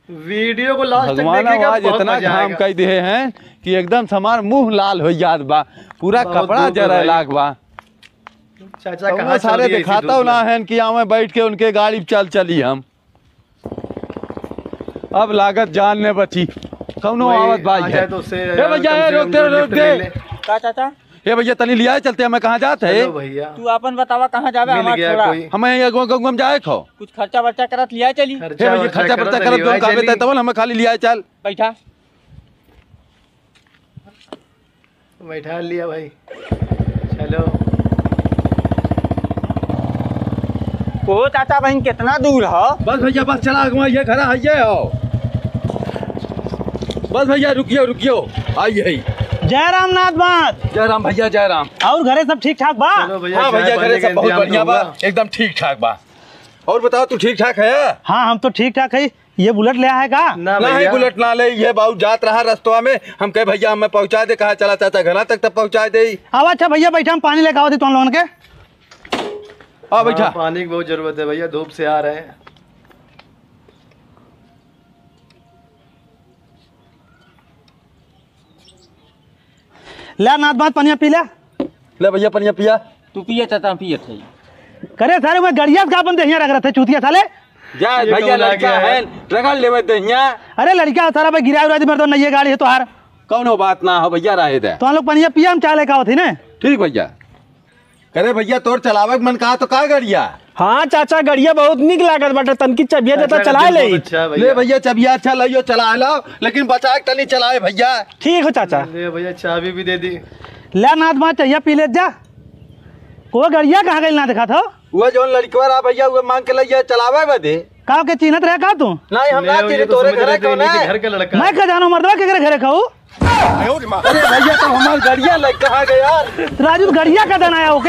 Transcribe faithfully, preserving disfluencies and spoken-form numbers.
वीडियो को लास्ट तक भगवान देखिएगा, आज बहुत इतना मजा घाम आएगा। कई दिए हैं कि एकदम से हमार मुंह लाल हो जात बा, पूरा बहुत कपड़ा धूप है जरे भाई। लाग बा। चाचा कौनो कहाँ सारे दिखाता ना है कि आवे बैठ के उनके गाड़ी पे चल चली हम। अब लागत जान ने बची। कौनो आवत भाई है। ए भैया, ए, रोक दे, रोक दे। का चाचा? ए भैया, तनी लियाए चलते, हमें कहाँ जात है? चलो भैया। तू आपन बतावा, कहाँ जावे, मिल हमार गया छोड़ा। कोई। हमें ये गो-, गो-, गो-, जाए खो। कुछ खर्चा वर्चा करत लियाए चली। ए भैया, खर्चा वर्चा करत जो हम काबे तय तवन, हमें खाली लियाए चल। बैठा। बैठा लिया भाई, चलो। ओ चाचा बहिन, कितना दूर ह? बस भैया, बस चला, अगवा ये घरा है, ये हो। बस भैया, रुकियो, रुकियो, आई है। जय राम नाथ बात। जय राम भैया, जय राम। और घरे सब ठीक ठाक बा? चलो भैया, हाँ भैया, घरे सब बहुत बढ़िया बा, एकदम ठीक ठाक बा। और बताओ, तू ठीक ठाक है? हाँ, हम तो ठीक ठाक है। ये बुलेट ले आए का? ना नहीं, भैया। बुलेट ना ले, ये बाबू जात रहा रस्तवा में, हम कहे, "भैया, हमें पहुँचा दे।" कहा, "चला चाचा, घरा तक तब पहुँचा दे।" अब अच्छा भैया, बैठा, हम पानी लेके आवत ही तुम लोगन के। आ, बैठा। हाँ, पानी की बहुत जरूरत है भैया, धूप से आ रहे हैं। ले नाथ बात, पनिया पी ले। ले भैया, पनिया पिया। तू पिए चाचा, हम पिए थे। करे सारे, मैं गड़िया से का अपन देहिया रख रहे थे, चूतिया साले। जा ये भैया, कौन आ लड़का गया है, है? रगड़ लेवे देहिया। अरे लड़का सारा भाई गिरा उरा दे, मेरे तो नई गाड़ी है तोहार। कौनो बात ना हो भैया, रहे दे। तो हम लोग पनिया पिया, हम चाय लेके आवत ही ने। ठीक भैया। करे भैया, तोर चलावे के मन कहा तो का गड़िया? हाँ चाचा, गड़िया बहुत निक लागत बाटे, तनकी चबिया देता, चाचा, चलाए गड़िया ले। बहुत अच्छा है भैया। ले भैया, चबिया अच्छा लइयो, चलाए लो, लेकिन बचाए के तनी चलाए भैया। ठीक हो चाचा। ले भैया, चाबी भी दे दी। ले नाथ, माँ चाहिए पी ले जा। को गड़िया कहाँ गइल ना देखा था? वो जौन लड़कवा रहा भैया, वो मांग के लइया चलावे बदे। का के चिन्हत रहे का तू? नहीं, हम ले ना भैया, चिन्हे, तो तोरे समझ घरे रहे थे कौन इनके है? घर का लड़का मैं है। का जानो मर्दवा के घरे, घरे खाऊ? अरे भैया, तो हमार गड़िया लग कहाँ गया यार? राजू, गड़िया का देना है ओके?